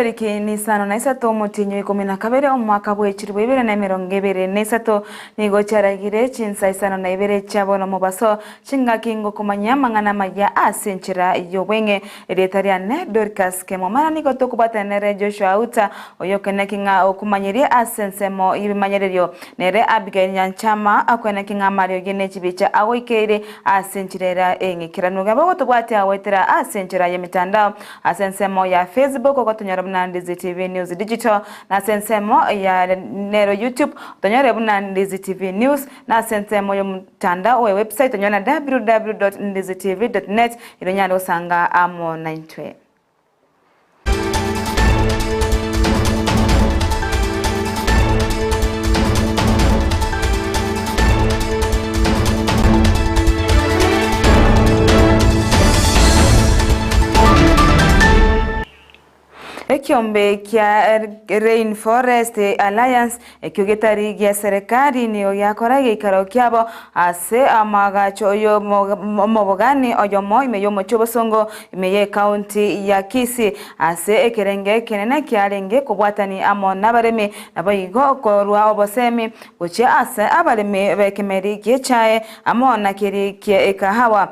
Chitariki nisano na isato omotienyi o ikomi na kabere omwaka bwe chilifu ibere na emerongo ebere na isato nigo chiaragire chinsa isano na ibere chia bono mobaso chingaki ngokomanyia amang'ana amaya ase enchera y'obweng'e. Erieta riane Dorcas Kemomana nigo tokobwatana nere Joshua Auta oyokeneki ng'a okomanyerie ase ensemo y'ebimanyererio nere Abigail Nyanchama akoeneki ng'a amariogi ne chibicha agoikeire ase enchera eria eng'ikeranu. Gaba ogotobwatia goetera ase enchera y'emetandao Ase ensemo ya Facebook ogotonyora buna Ndizi TV News Digital, na ase ensemo ya nero YouTube otonyore buna Ndizi TV News, na ase ensemo y'omotandao oye website onyore na www.ndizitv.net erio onyare gosanga amo naintwe. Ekiombe kia Rainforest Alliance ekio getari gia serekari nigo giakora egeikaro kiabo ase amaagacho y'omobogani oyomo ime y'omochie obosongo ime y'ecounty ya Kisii ase ekerenge ekenene kiarenge kobwatani amo nabaremi naboigo korua obosemi Gochia ase abaremi b'ekemeri gi'echae amo na keria ki'ekahawa,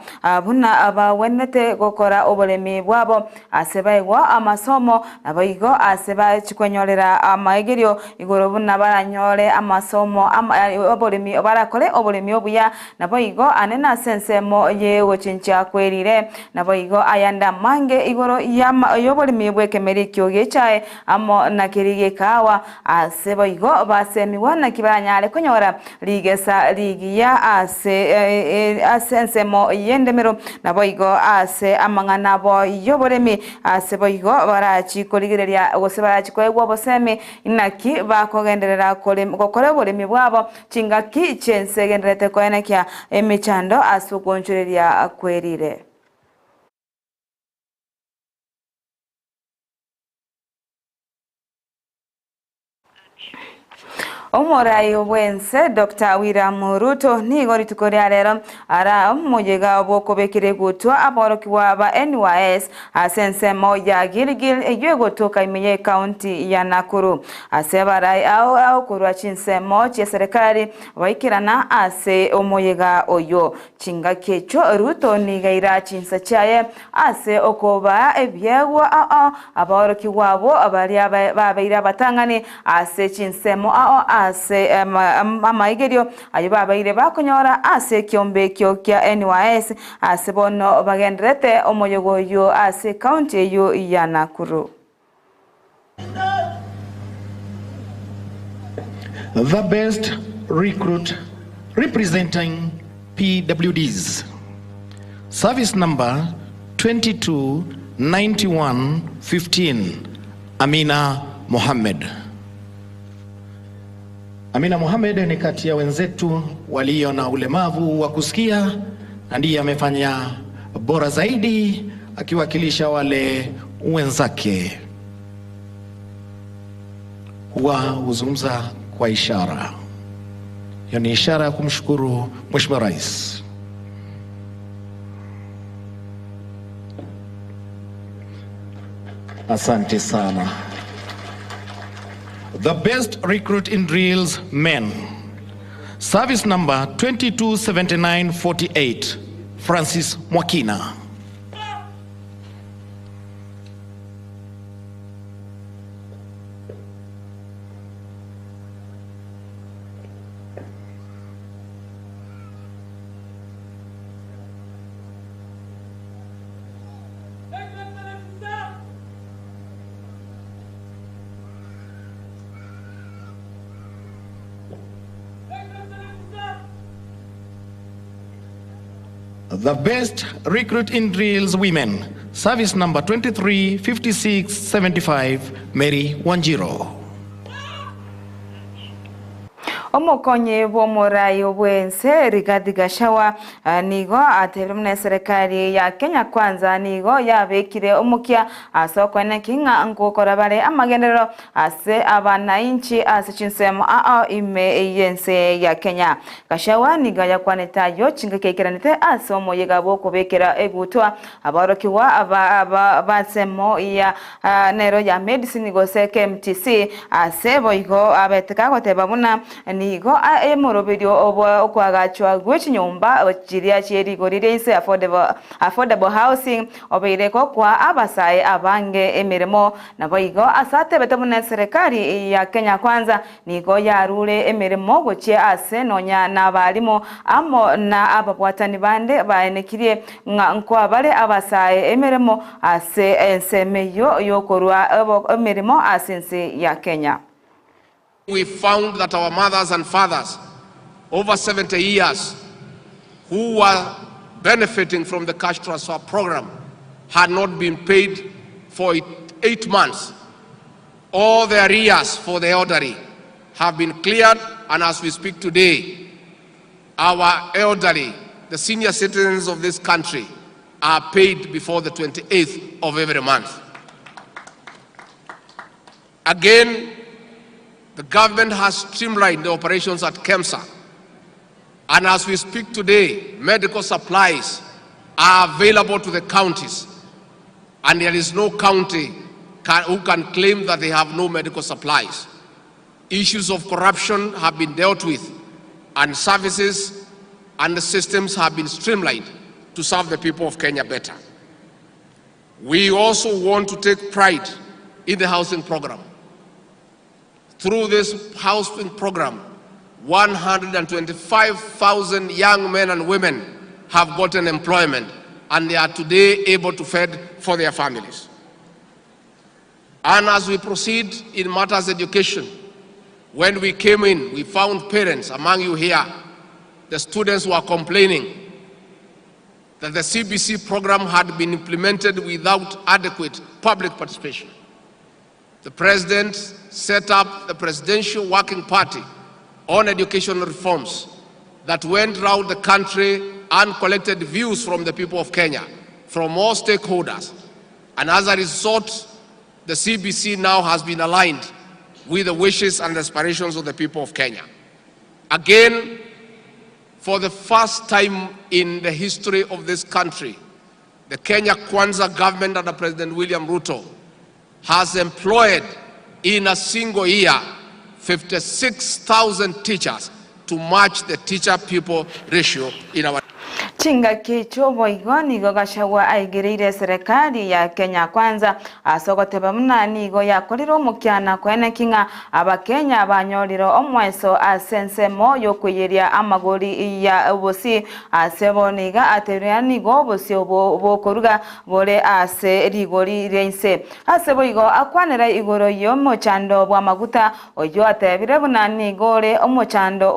buna bagwenerete gokora oboremi bwabo, ase baegwa amasomo, naboigo ase bachia kwenyorera amaegerio igoro buna baranyore amasomo oboremi barakore oboremi obuya, naboigo ane nase ensemo y'ogochenchia kwerire, naboigo ayande amange igoro y'oboremi bw'ekemeri ekio gi'echae amo na keria gi'ekahawa. Ase boigo basemigwa naki baranyare konyora rigesa rigiya ase ase ensemo y'endemero, naboigo ase amang'ana abo y'oboremi. Ase boigo barachi korigereria gose barachi koegwa obosemi inaki bakogenderera gokora oboremi bwabo chingaki chi'ense egendererete koenekia emechando ase okoonchoreria kwerire. Omorai bw'ense Doctor William Ruto nigo rituko ria rero ara omoyega bw'okobekera egutwa aborokigwa ba NYS ase ensemo ya Gilgil eyio egotoka ime ye county ya Nakuru. Ase abarai ao ao korwa chinsemo chi'eserekari baikerana ase omoyega oyio. Chingaki echio Ruto nigo aira chinsa chiaye Ase okobaa ebiegwa ao aborokigwa abwo baria babeire abatang'ani ase chinsemo ao ase amaigerio ayio babeire bakonyora ase ekiombe ekio kia NYS ase bono bagendererete omoyega oyio ase ecounty eyio ya Nakuru. The best recruit representing PWDs. Service number 229115 Amina Mohamed. Amina Mohamed ni kati ya wenzetu walio na ulemavu wa kusikia na ndiye amefanya bora zaidi akiwakilisha wale wenzake. Huwa huzungumza kwa ishara. Hiyo ni ishara ya kumshukuru Mheshimiwa Rais. Asante sana. The best recruit in drills men. Service number 227948 Francis Mwakina. The best recruit in drills women, service number 235675, Mary Wanjiro. Omokonyi bw'omorai bw'ense Rigathi Gachagua nigo atebire buna eserekari ya Kenya Kwanza nigo yabekire omokia ase okoeneki ng'a ngokora bare amagenderero ase abanainchi ase chinsemo ao ime y'ense ya Kenya. Gachagua nigo ayakwanete ayio chingaki aikeranete ase omoyega bw'okobekera egutwa aborokigwa ba nsemo ya nero ya Medicine gose KMTC ase boigo abete kagoteba buna nigo emoroberio bw'okoagachwa gwe chinyomba chiria chie rigori ria inse affordable housing obeire gokoa abasae abange emeremo. Naboigo ase atebete buna eserekari ya Kenya Kwanza nigo yarure emeremo gochia ase nonya nabarimu amo na ababwatani bande baenekirie ng'a nkoa bare abasae emeremo ase ensemo eyio y'okorua emeremo ase ense ya Kenya. We found that our mothers and fathers over 70 years who were benefiting from the cash transfer program had not been paid for 8 months. All the arrears for the elderly have been cleared, and as we speak today, our elderly, the senior citizens of this country, are paid before the 28th of every month. Again, the government has streamlined the operations at KEMSA. And as we speak today, medical supplies are available to the counties. And there is no county who can claim that they have no medical supplies. Issues of corruption have been dealt with, and services and the systems have been streamlined to serve the people of Kenya better. We also want to take pride in the housing program. Through this housing program, 125,000 young men and women have gotten employment, and they are today able to fend for their families. And as we proceed in matters education, when we came in, we found parents among you here, the students were complaining that the CBC program had been implemented without adequate public participation. The president set up the Presidential Working Party on Educational Reforms that went round the country and collected views from the people of Kenya, from all stakeholders. And as a result, the CBC now has been aligned with the wishes and aspirations of the people of Kenya. Again, for the first time in the history of this country, the Kenya Kwanza government under President William Ruto has employed in a single year 56,000 teachers to match the teacher-pupil ratio in our Chingaki chi'oboigo nigo Gachagua aigereire eserekari ya Kenya Kwanza ase ogoteba buna nigo yakorire omokia na koeneki ng'a Abakenya banyorire omoeso ase ensemo y'okoiyeria amagori ya obosie. Ase bono iga atebire ng'a nigo obosie obo bokoruga bore ase rigori ria inse. Ase boigo akwanera igoro y'omochando bw'amaguta, oyio atebire buna nigo ore omochando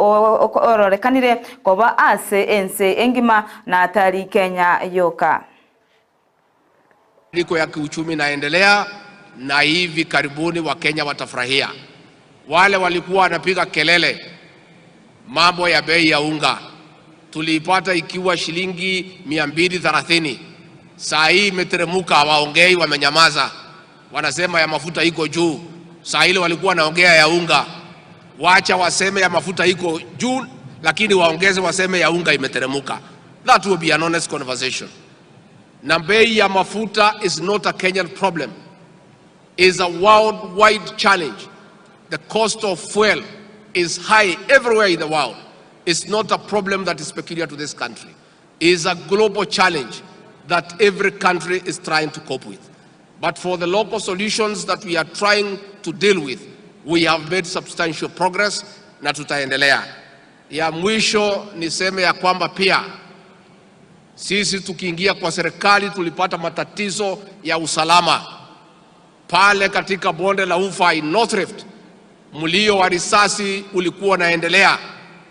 ororekanire koba ase ense engima na tari Kenya yoka. Mabadiliko ya kiuchumi inaendelea na hivi karibuni Wakenya watafurahia. Wale walikuwa wanapiga kelele mambo ya bei ya unga tuliipata ikiwa shilingi 230, saa hii imeteremuka, hawaongei, wamenyamaza, wanasema ya mafuta iko juu. Saa ile walikuwa wanaongea ya unga, wacha waseme ya mafuta iko juu, lakini waongeze waseme ya unga imeteremuka. That will be an honest conversation. Na bei ya mafuta is not a Kenyan problem, is a worldwide challenge. The cost of fuel is high everywhere in the world. It's not a problem that is peculiar to this country. It's a global challenge that every country is trying to cope with. But for the local solutions that we are trying to deal with, we have made substantial progress na tutaendelea. Ya mwisho niseme ya kwamba pia sisi tukiingia kwa serikali tulipata matatizo ya usalama pale katika bonde la Ufa in North Rift. Mlio wa risasi ulikuwa unaendelea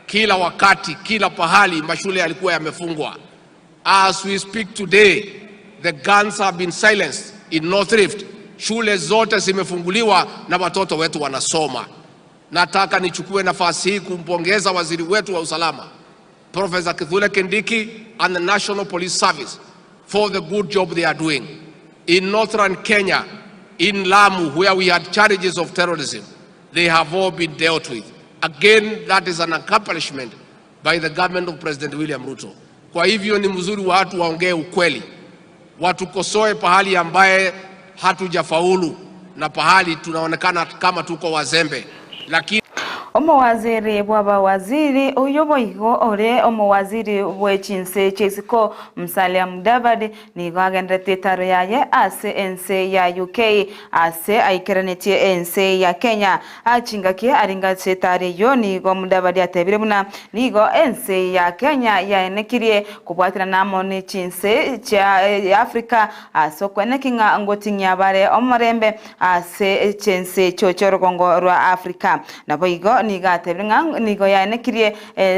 kila wakati, kila pahali, mashule yalikuwa yamefungwa. As we speak today, the guns have been silenced in North Rift. Shule zote zimefunguliwa na watoto wetu wanasoma. Nataka nichukue nafasi hii kumpongeza waziri wetu wa usalama Professor Kithure Kindiki and the National Police Service for the good job they are doing. In northern Kenya, in Lamu, where we had charges of terrorism, they have all been dealt with. Again, that is an accomplishment by the government of President William Ruto. Kwa hivyo ni mzuri watu waongee ukweli, watukosoe pahali ambaye hatujafaulu na pahali tunaonekana kama tuko wazembe, lakini Omowaziri bw'abawaziri oyo boigo ore omowaziri bw'echinse chi'isiko Musalia Mudavadi nigo agenderete etaro yaye ase ense ya UK ase aikeranetie ense ya Kenya. Chingaki aringa ase etaro eyio nigo Mudavadi atebire buna nigo ense ya Kenya yaenekirie kobwaterana amo ne chinse chia Africa ase okweneki ng'a ngoting'ia bare omorembe Ase chinse echio chi'orogongo rwa Afrika. Naboigo nigo atebire ng'a nigo yaenekirie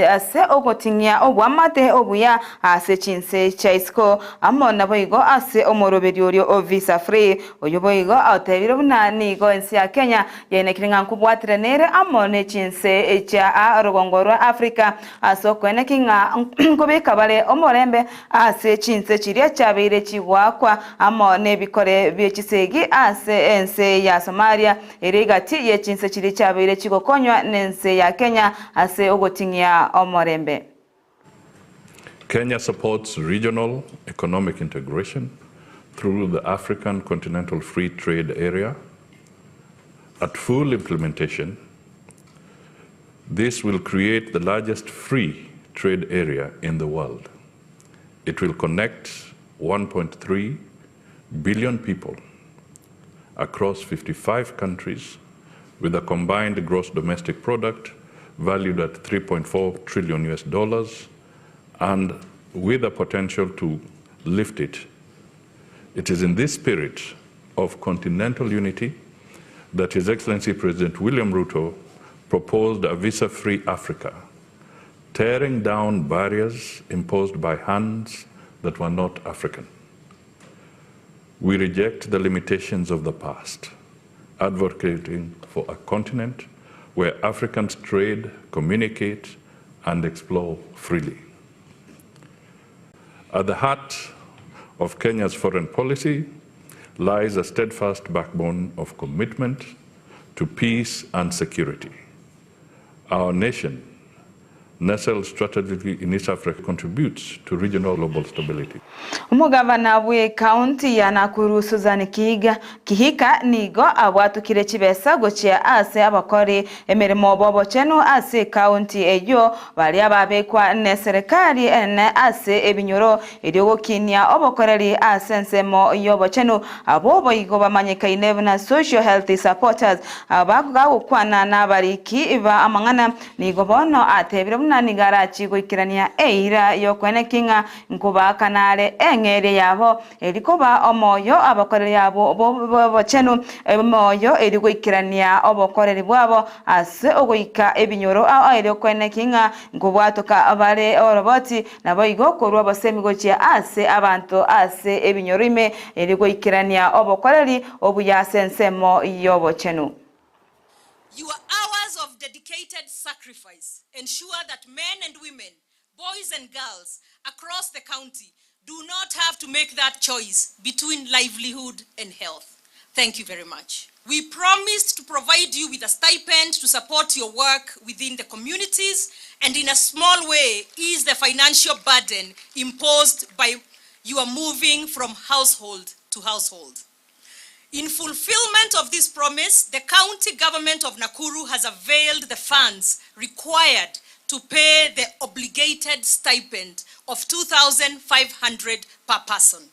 ase ogoting'ia oboamate obuya ase chinse chia isiko, amo naboigo ase omoroberio oria o Visa Free. Oyio boigo otebire buna nigo ense ya Kenya yaenekirie ng'a nkobwatire nere amo ne chinse chia orogongo rwa Afrika ase okoenekia ng'a nkobeka bare omorembe ase chinse chiria chiabeire chigoakwa amo nebikore bie chisegi ase ense ya Somalia, ere egati ye chinse chiria chiabeire chigokonywa nense ya Kenya ase ogoting'ia omorembe. Kenya supports regional economic integration through the African Continental Free Trade Area. At full implementation, this will create the largest free trade area in the world. It will connect 1.3 billion people across 55 countries with a combined gross domestic product valued at 3.4 trillion US dollars and with a potential to lift it. It is in this spirit of continental unity that His Excellency President William Ruto proposed a visa-free Africa, tearing down barriers imposed by hands that were not African. We reject the limitations of the past, advocating for a continent where Africans trade, communicate, and explore freely. At the heart of Kenya's foreign policy lies a steadfast backbone of commitment to peace and security. Our nation, nestled strategically in East Africa, contributes to regional global stability. Omogavana bw'Ekaunti ya Nakuru Susan Kihiga Kihika nigo abwatokire chibesa gochia ase abakori emeremo b'obochenu ase ekaunti eyio baria babekwa neserekari enene ase ebinyoro erio gokinia obokoreri ase ensemo y'obochenu abwo boigo bamanyekaine buna Social Health Supporters Bagokwana nabariki ba amang'ana nigo bono atebire buna nigo arachie goikerania eira y'okoenekia ng'a Nkobaakana are eng'eria yabo, erio koba omoyo abakoreri abo b'obochenu, omoyo erio goikerania obokoreri bwabo ase ogoika ebinyoro ao erio koenekia ng'a nkobwatoka bare oroboti, naboigo korwa obosemi gochia ase abanto ase ebinyoro ime, erio goikerania obokoreri obuya ase ensemo y'obochenu. Your hours of dedicated sacrifice ensure that men and women Boys and girls across the county do not have to make that choice between livelihood and health. Thank you very much. We promised to provide you with a stipend to support your work within the communities and in a small way ease the financial burden imposed by your moving from household to household. In fulfillment of this promise, the county government of Nakuru has availed the funds required to pay the obligated stipend of 2,500 per person.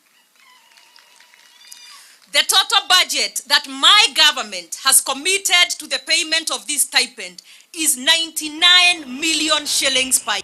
The total budget that my government has committed to the payment of this stipend is 99 million shillings per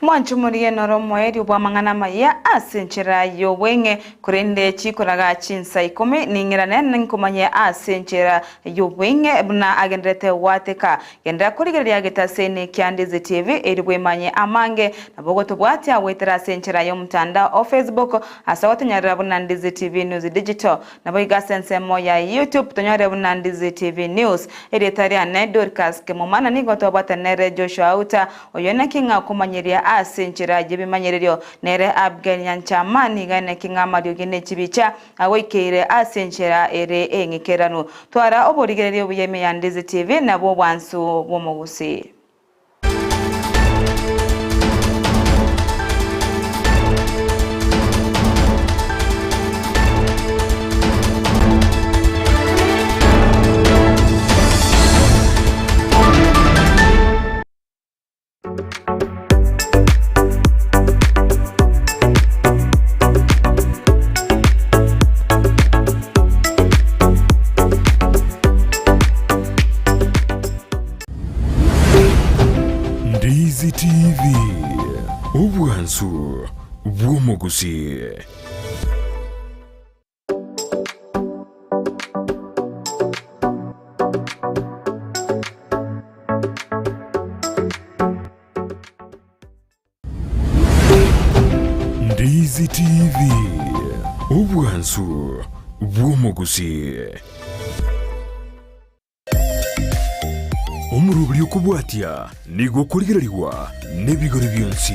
Mwanchumorigie noro omoerio bw'amang'ana amaya ase enchera y'obweng'e, korende chikoraga chinsa ikomi ning'irane ninkomanye ase enchera y'obweng'e buna agendererete gwateka. Genderera korigereria getaseni kia Ndizi TV erio bwemanye amange. Nabo ogotobwatia goetera ase enchera y'omotandao o Facebook ase ogotonyarera buna Ndizi TV News Digital. Naboigo ase ensemo ya YouTube tonyore buna Ndizi TV News. Erieta riane Dorcas Kemuma na nigo twabwate nere Joshua Auta oyo naki ng'a okomanyeria ase enchera y'ebimanyererio. Nere Abigail Nyanchama nigo eneki ng'a amariogi ne chibicha agoikeire ase enchera ere eng'ikeranu. Twara oborigereria obuya ime ya Ndizi TV nabwo obwansu bw'omogusii. Ndizi TV, obwansu bw'omogusii. Ndizi TV, obwansu bw'omogusii. Omoroberi okobwatia nigo okorigererigwa nebigori bionsi.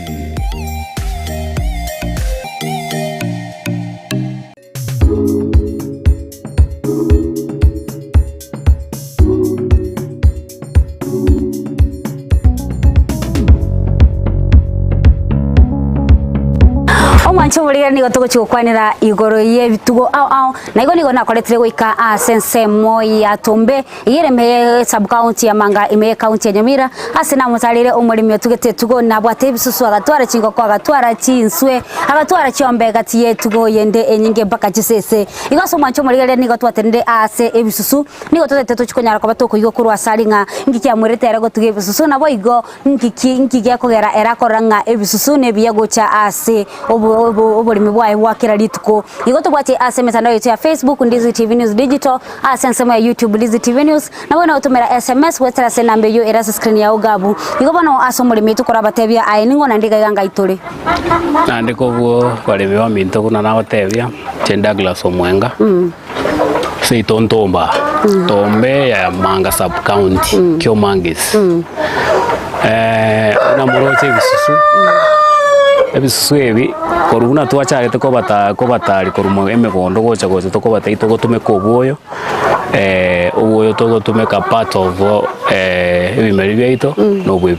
Omwancho omorigani nigo togochia gokwanera igoro y'ebitugo ao ao na igo nigo nakoretire goika ase ensemo ya Tombe Eyio ere ime ye sub county ya Manga ime ye county ya Nyamira ase namotarire omoremi otugete etugo nabwate ebisusu agatwara chingoko agatwara chinswe agatwara chiombe gati y'etugo yende enyinge mpaka chisese. Igo ase omwancho omorigereria nigo twatenenire ase ebisusu nigo totagete tochie konyara koba tokoigwa korwa ase aria ng'a nki kiamwerete ere gotuga ebisusu naboigo nki ki nki gekogera ere akorora ng'a ebisusu nebiya gocha ase obo obo oboremi bwaye bwa kera rituko. Igo tobwate ase emetandao yaito ya Facebook Ndizi TV News Digital ase ensemo ya YouTube Ndizi TV News nabo bono gotomera SMS goetera ase enamba eyio ere ase screen yao iga abwo. Igo bono ase omoremi oito korabatebia aye ning'o naende iga iga ngaitore. Naende kobua baremi baminto buna nagotebia, inche Douglas Omwenga, seito Ntomba, Ntombe ya Manga sub county, Kiomangis. Buna moroche ebisusu, ebisusu ebi korwa buna twachagete kobata kobatari korwa mo emegondo gocha gocha tokobatebia togotumeka obwoyo, obwoyo togotumeka part of ebimeri biaito na obwe.